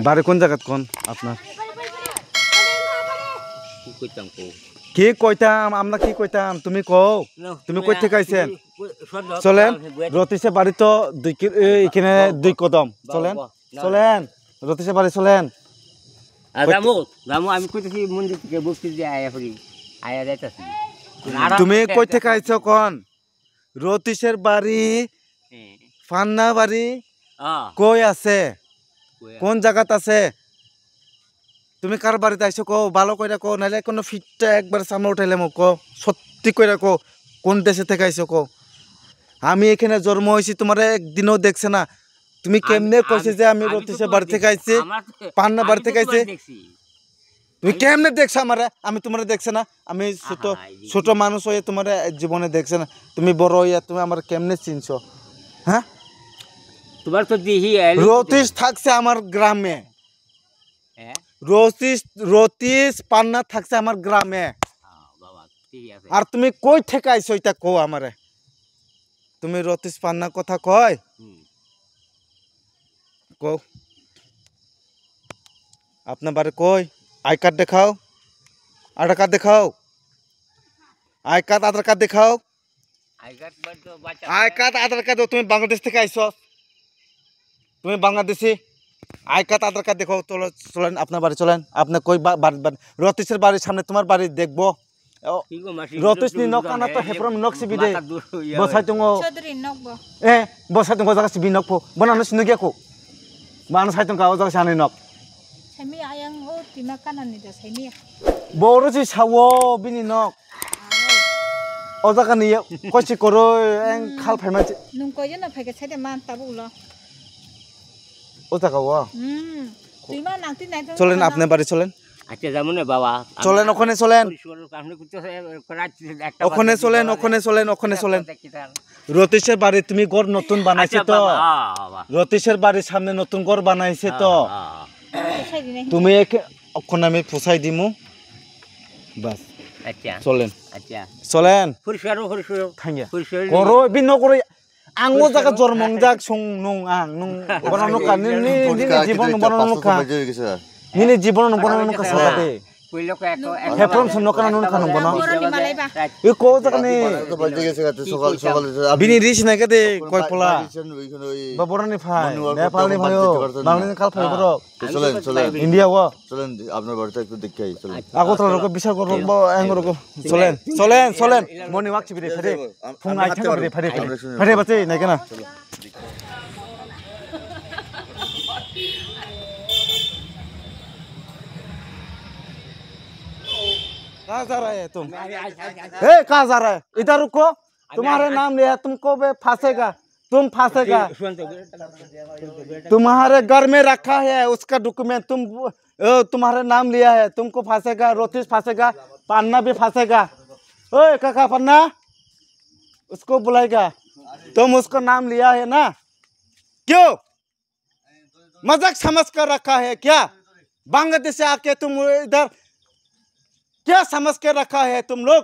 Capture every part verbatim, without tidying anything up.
বাড়ি কোন জায়গাত কোন আপনার? কি কইতাম কো? কি কইতাম? আমরা কি কইতাম? তুমি কও। না, তুমি তুমি কই থেকে আ-, আইছেন? তুমি কই-, সব দাও, চলেন। আমি বুঝাই দিই। রতিশে বাড়ি তো দুই কি-, এ, এখানে বাবা, দুই কদম। বাবা, চলেন। বাবা, না। চলেন। রতিশে বাড়ি চলেন। আর কই রামু, রামু, আমি কইতেছি মন্দির থেকে বকশিস দিয়ে আয়া করি। আয়া যাইতাছি। তুমি কই থেকে আইছো কোন? রতিশের বাড়ি, হ্যাঁ। পান্না বাড়ি, আহ। কই আছে? কই আছে? কোন জায়গাত আছে? তুমি কার বাড়িতে আইছো কও, ভালো কইরা কও, নাইলে কোনো ফিটটা একবার সামনে উঠাইলে মো কও, সত্যি কইরা কও, কোন দেশে থেকে আইছো কও? আমি এখানে জন্ম হয়েছি, তোমার একদিনও দেখছে না। তুমি আমি, কেমনে কইছে আমি, যে আমি আমি তো রতিশের তোমার বাড়ি থেকে দেখছি। আইছি, আমার তো, পান্না আমি বাড়ি তো থেকে তোমার আইছি? দেখছি। তুমি আমি কেমনে দেখছো আমারে? আমি তোমারে দেখছে না? আমি ছোট, আহা, এই যে ছোট মানুষ হয়ে তোমারে জীবনে দেখছে না। তুমি বড় হইয়া তুমি আমার কেমনে চিনছো? হ্যাঁ? তোমার তো দেখি, এই রতিশ থাকছে আমার গ্রামে। হ্যাঁ? রতিশ, রতিশ পান্না থাকছে আমার গ্রামে। আহ, বাবা, ঠিক আছে। আর তুমি কই থেকে আইছো এটা কও আমারে? তুমি রতিশ পান্না কথা কয়? হুম। কও। আপনার বাড়ি কই? আই কার্ড দেখাও। আধার কার্ড দেখাও। আই কার্ড, আধার কার্ড দেখাও। আই কার্ড বাদ দাও, বাচ্চা আই কার্ড, আধার কার্ড দাও, তুমি বাংলাদেশ থেকে আইছো। তুমি বাংলাদেশি। আই কার্ড, আধার কার্ড দেখাও, চলো, চলেন, আপনার বাড়ি চলেন। আপনি কই বা-, বাড়ি, বাড়ি, রতিশের বাড়ির সামনে তোমার বাড়ি দেখবো। ও, কি গো মাসি, Rotis ni nok kana to heprom nok sibi de. Bosai tongo. Chaudhary nok bo. Eh, bosai tongo jaga sibi nok pho. Bona no sinu gya ko. Mana sai tongka o jaga sani nok. Semi ayang o tima kana ni da semi. Boro si sawo bini nok. O jaga ni kosi koro eng khal phai manchi. Nung koi jeno phai ke sai de man tabu lo. O jaga o. Hmm. Tui ma nang tin nai. চলেন, আপনি বাড়ি চলেন। আচ্ছা, যাবো না বাবা। চলেন, ওখানে চলেন। পরিষ্কার করো, আপনি করতে হবে, রাত একটা ওখানে বাজে চলেন, দিতে ওখানে হবে। চলেন, ওখানে এটা চলেন। দেখি তার। রতিশের বাড়ি তুমি ঘর নতুন বানাইছে আচ্ছা, তো? বাবা, হ্যাঁ, বাবা। রতিশের বাড়ির সামনে নতুন ঘর বানাইছে হ্যাঁ, তো? হ্যাঁ, হ্যাঁ। তুমি একে, ওখানে আমি পুষাই দিমু। বাস। আচ্ছা। চলেন। আচ্ছা। চলেন। পরিষ্কার করো, পরিষ্কার করো। থাঙ্গিয়া। পরিষ্কার করো। করো, বিন্ন করো। Ang o jaga jormong jak song nung ang nung bono nukha nini jibon bono nukha nini jibon bono nukha sokate. Heprom song nukha nung nukha nung bono. Iko o jaga ni bini ri sinai kade koi pola. Ba boroni phai Nepal ni phai o Bangla ni kal phai borok. চলেন, চলেন। India o. চলেন, আপনার বাড়িটা একটু দেখে আই, চলেন। আগরতলা রোগো বিশাল করবো, এঙ্গ রোগো। চলেন, চলেন, চলেন। মনি ওয়াক চিবিরে, ফেরে। ফোন আই থাকা বেরে, ফেরে, ফেরে। ফেরে বাচ্চা, নাই কেনা? कहाँ जा रहा है तुम? ए, कहाँ जा रहा है? इधर रुको। तुम्हारे नाम लिया, तुमको भी फंसेगा। तुम फंसेगा। तुम्हारे घर में रखा है उसका डॉक्यूमेंट, तुम, अ, तुम्हारे नाम लिया है, तुमको फंसेगा, रोतीश फंसेगा, पन्ना भी फंसेगा। ओए काका पन्ना, उसको बुलाएगा, तुम उसको नाम लिया है ना, क्यों मजाक समझ कर रखा है क्या? बांग्लादेश से आके तुम इधर क्या समझ के रखा है तुम लोग?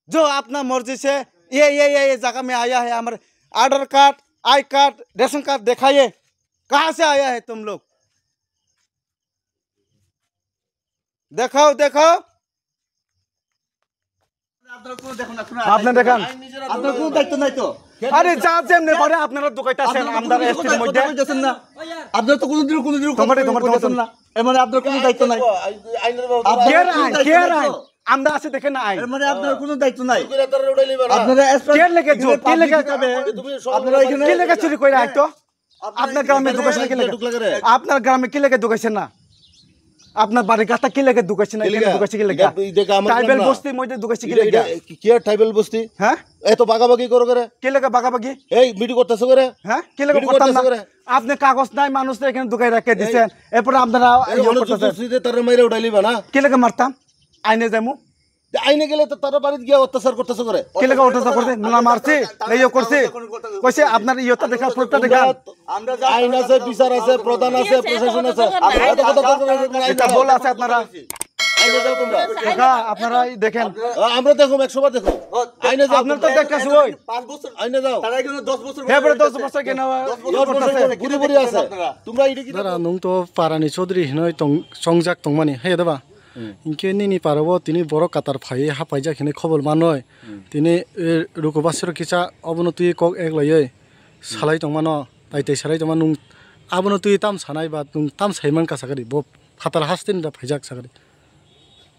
जो अपना मर्जी से ये, ये, ये, ये जगह में आया है, हमारे Aadhaar card, I card, ration card दिखाइए, कहाँ से आया है तुम लोग? দেখাও, দেখাও। আপনারা দেখান। আপনার কোনো দায়িত্ব নাই তো? আরে যা যেমনে পারে আপনারা ঢুকাইতাছেন আমরার এসটির মধ্যে। আপনারা তো কোনোদিনও, কোনোদিনও তোমার, তোমার, তোমার, না। এর মানে আপনার কোনো দায়িত্ব নাই। আপনার কে কোনো আইন, দায়িত্ব কে নাই আইন? তো। আমরা আছি দেখে না আইন। এর মানে আপনার কোনো দায়িত্ব নাই। আপনারা কে লেগে জোর? কে লেগে? আপনারা এখানে কে লেগে চুরি করে আইতো? আপনার গ্রামে ঢুকাইছে না কি লেগে? আপনার গ্রামে কি লেগে ঢুকাইছে না? আপনার বাড়ির গাছটা কি লেগে ঢুকাইছে না? এখানে ঢুকাইছে কি লেগে? এটা, এটা আমার ট্রাইবাল না। বস্তির মধ্যে ঢুকাইছে কি এটা, লেগে? এটা কি, কি আর ট্রাইবাল বস্তি? হ্যাঁ? এত বাগাবাগি করো করে? কি লেগে বাগাবাগি? এই মিটিং করতেছো করে? হ্যাঁ? কি লেগে মিটিং করতাম করতেছো না? করে? আপনি কাগজ নাই, মানুষ তো এখানে ঢুকাই রেখে এই, দিছেন। এরপরে আপনারা এই ইয়ে অনেক করতেছেন। জোর জুস্তি দিয়ে তারা মাইরা উঠাইলি বা না? কি লেগে মারতাম? আইনে যাইমু। আইনে গেলে তো তারা বাড়িত গিয়া অত্যাচার করতেছে করে। কি লেগে অত্যাচার করছে? না মারছে, না ইয়ে করছে। কইছে আপনার ইয়েটা দেখা, প্রুফটা দেখা। আইন আছে, বিচার আছে, প্রধান আছে, প্রশাসন আছে। আপনার এত কথা দরকার নাই, আইন এটা আছে। বল আছে আপনারা। আইনে যাও তোমরা। কাকা, আপনারাই দেখেন। আ, আমরা দেখো, একশো বার দেখো। আইনে যাও আপনার তো তোমরা। দেখতেছি ওই। পাঁচ বছর, আইনে যাও। তারা এখানে দশ বছর হ্যাঁ, পরে বসে দশ আছে। বছর কেন আবার দশ বছর ইয়ে বসে করতেছে? আছে, ঘুরে ঘুরে আছে। আপনারা। তোমরা এটা কি দাদা, দেখো? Nwng to parani chodri hinoi tong, chongjak tongmani, he daba? Hmm. Hinkhe nini parao tini borok katar phai hapaijak hinoi khobor manoi. Hmm. Tini, e, ruku basiro kisa obono twi kok ek laioi. Hmm. Salai tongmano, tai tai salai tongmano nwng abono twi tam sanai ba nwng tam saiman ka sakari bo phatar hasteni da phaijak sakari.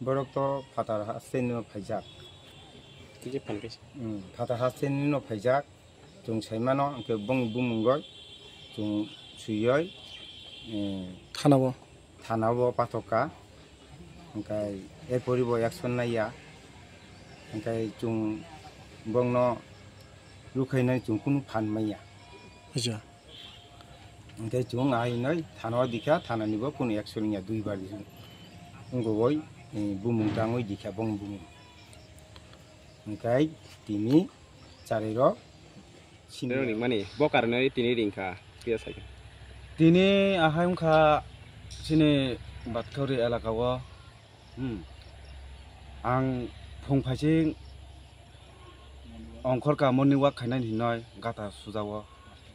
Borok to phatar hasteni no phaijak. Tei je phan kaisa. Hmm, phatar hasteni no phaijak. Chwng sai mano, hwnkhe bongni bumungoi chwng swiwi, eh, thanao, thanao pathok kha, hwnkhe erporibo action naiya, hwnkhe chwng bongno rwkhainai chwng kunu phan manya. Acha. Hwnkhe chwng ahinoi thanao dikha, thananibo kunu action ya, duibar wngoi, eh, bumung tangwi dikha, bongni bumung. Hwnkhe tini charairok sini. Roni mani bo karonwi tini ringkha, phiya saikha. Tini ahai wngkha chini Batkauri elaka o. Hmm. Ang phung phaising ongkhorka morning walk khainani hinoi gata sujao.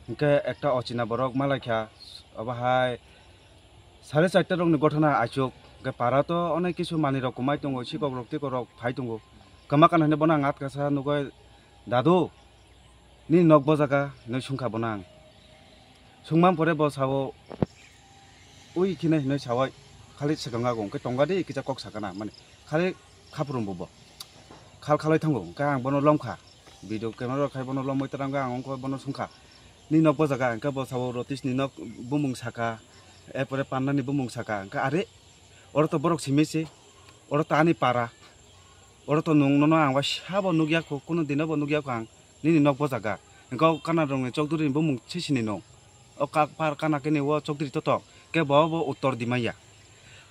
Hwnkhe ekta ochina borok malaikha, obo hai sare charta rokni gothana achuk. Hwnkhe para to onek kisu manwirok kwmai tongo, sikokrok tikokrok phai tongo. Kwma kana hinwi bono ang atkasa nugwi, "Dadu, nini nok bo jaga?" hinwi swngkha bono ang. Swngmani pore bo sao, "Ui kheno," hinwi sao, khali swkang ago, hwnkhe tonga di kisa kok sakana, mane khali khaphurung bo bo. Khal khalai thango, hwnkhe ang bono lomkha. Video camera rok khai bono lomwi twrangkha, ang wngkha bono swngkha, "Nini nok bo jaga?" Hwnkhe bo sao, "Rotish ni nok bumung saka, erpore Panna ni bumung saka." Hwnkhe, "Are, oro to borok simi se, oro to ani para, oro to nwng nono ang bai sabo nukya kho, kunu dino bo nukya kho ang, nini nok bo jaga." Hwnkhe o kana rokni chokduri ni bumung se sini no. O kak par kana kene o chokdiri totok, ke bo bo uttor dimaya.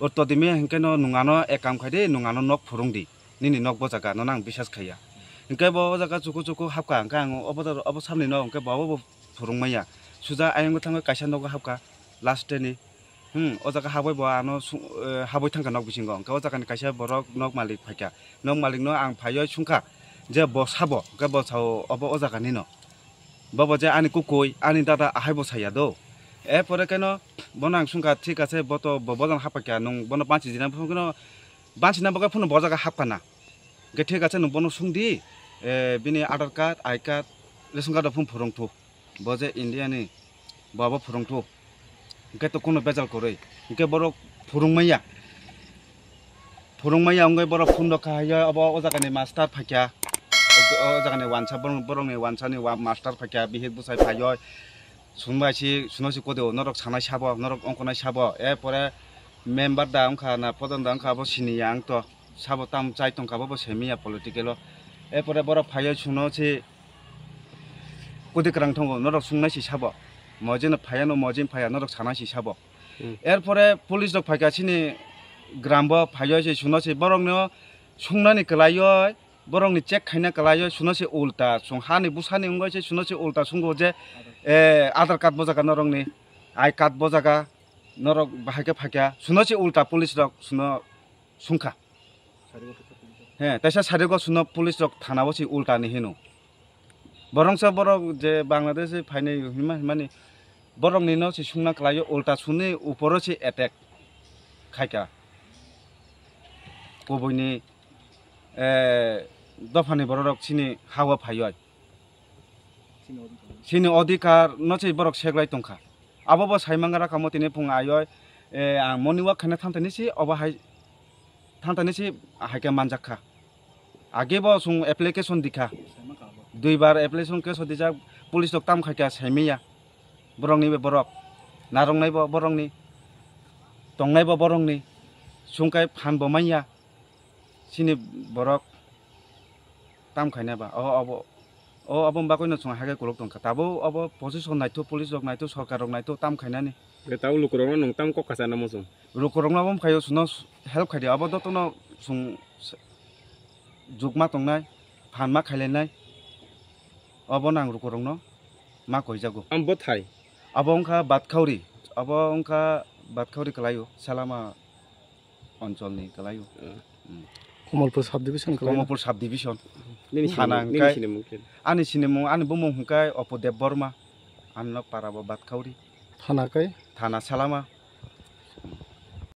Uttor dimaya hinkhe no nwng ano ekam khai di, nwng ano nok phurung di. Nini nok bo jaga, nono ang bisas khaiya. Hinkhe bo o jaga chuku chuku hapkha, hinkhe ang obo, obo samni no hinkhe bo bo phurung maya. Suja ayang thangwi kaisa nogo hapkha, last ni. Hmm, o jaga habwi bo ano su-, eh, habwi thangkha nok bisingo. Hinkhe o jaga ni kaisa borok nok malik phaikha. Nok malik no ang phaiwi swngkha je bo sabo, hinkhe bo sao obo o jaga ni no. Bobo je ani kukui, ani dada ahai bo saya do. Erpore keno bono ang swngkha, "Thik ache, bo to bo bojang hapkha, nwng bono banchi jina phano keno banchina bagwi phano bo jaga hapkha na. Hwnkhe thik ache, nwng bono swngdi, eh, bini Aadhaar card, I card, ration card rok phano phwrwng thu. Bo je India ni, bo abo phwrwng thu." Hwnkhe to kunu bejal kwrwi. Hwnkhe borok phwrwng manya. Phwrwng manya wngwi borok phone rok kha hai, obo o jaga ni master phaikha. O, o jaga ni wansa borok, borok ni wansa ni wa-, master phaikha, bihik bwsai phaiwi. Sung bai si, suno si kode o, norok sanai sabo, norok ongkonai sabo. Erpore member da wngkha na, pradhan da wngkha, abo sini ya ang to. Sabo tam chai tongkha, bo, bo semiya political o. Erpore borok phaiwi suno si kudi kwrang tongo, norok sungnai si sabo. Mojino phaiya no, mojin phaiya, norok sanai si sabo. Hmm. Erpore police rok phaikha chini gram bo phaiwi se suno si borok no sungnani kwlaiwi, borok ni check khaina kwlaiwi suno si ulta, sung hani bwsani wngwi se suno si ulta sungo je, eh, Aadhaar card bo jaga norok ni, I card bo jaga norok bahai khe phaikha, suno si ulta police rok suno sungkha. He, taisa sarigo suno police rok thana o si ulta ni hino. Borok se borok je Bangladesh phainai hima himani borok ni no si sungna kwlaio, ulta suni uporo si attack khaika. Kubui ni, eh, dopha ni borok rok sini ha o phaioi. Sini odhikar no se borok seglai tongkha. Abo bo sai manga rakamo tini phung ayoi, eh, ang morning walk khaina thanthani si obo hai, thanthani si hai khe manjak kha. Age bo chwng application dikha. Duibar application case o dijak, police rok tam khai kha saimanya. Borokni be borok. Narwknai bo borokni. Tongnai bo borokni. Chwng kai phan bo manya. Chini borok tam khaina ba, o abo, o abo bagwi no chwng hai khe kolok tongkha. Tabuk obo position naitho, police rok naitho, sorkar rok naitho tam khainani. Be tabuk lukurokno nwng tam kok kasa namo chwng? Lukurokno abo wngkhaio chwngno help khaidi, abo jotono chwng jukma tongnai, phan ma khailainai, obo nang lukurokno ma koijago. Am bwthai? Abo wngkha Batkauri, abo wngkha Batkauri kwlaio, Salama. Oncholni kwlaio. Hmm. Komolpur subdivision kwlaio. Komolpur subdivision. Nini Thana sinimung, nini hwnkhe sinimung khe? Ani sinimung, ani bumung hwnkhe Opo Debbarma. Ani nok para bo Batkauri. Thana khe? Thana Salama.